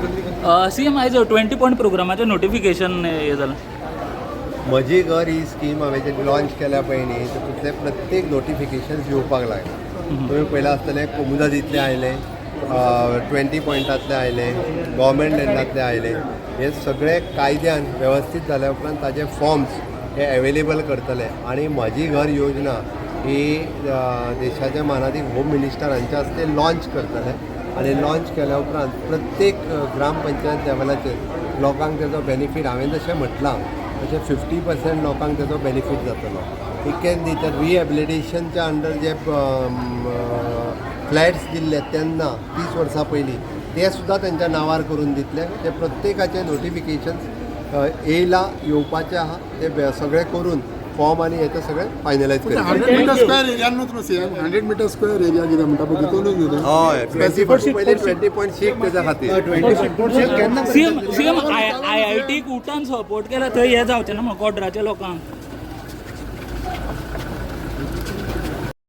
CM, आयज 20 point प्रोग्रामाचें notification हें जालां. म्हजी घर ही स्कीम हांवें जी लॉन्च केल्या पळय न्ही, तितूंतले प्रत्येक नोटिफिकेशन्स येवपाक लागले. तुमी पळयलां आसतलें, कोमुदादींतलें आयलें, 20 पॉयंटांतलें आयलें, गव्हर्मेंट लँडांतलें आयलें. हे सगळे कायद्यान वेवस्थीत जाल्या उपरांत ताजे फॉर्म्स हे एवेलेबल करतले आनी म्हजी घर योजना ही देशाचे मानादीक होम मिनिस्टर हांच्या हस्ते लॉन्च करतले आनी लॉन्च केल्या उपरांत प्रत्येक ग्रामपंचायत लेवलाचेर लोकांक तेजो बेनिफीट, हांवें जशें म्हटलां तशें 50% लोकांक तेजो बेनिफीट जातलो. इतकेंच न्ही तर रिहेबिलिटेशनच्या अंडर जे फ्लॅट्स दिल्ले तेन्ना 30 वर्सां पयलीं, ते सुद्दां तेंच्या नांवार करून दितले. ते प्रत्येकाचे नोटिफिकेशन्स येयला, येवपाचे आहा. ते सगळे करून फॉर्म आनी हें ते सगळें फायनलायज करतले. 100 मिटर स्क्वेअर एरिया न्हू सीएम, 100 मिटर स्क्वेअर एरिया कितें म्हणटा पळय, तितूनच न्हू तें. हय, 20 पयलीं 20.6 तेच्या खातीर. सीएम, सीएम, आयआयटीक उटान सपोर्ट केला, थंय हें जावचें ना म्हणून कोड्राच्या लोकांक.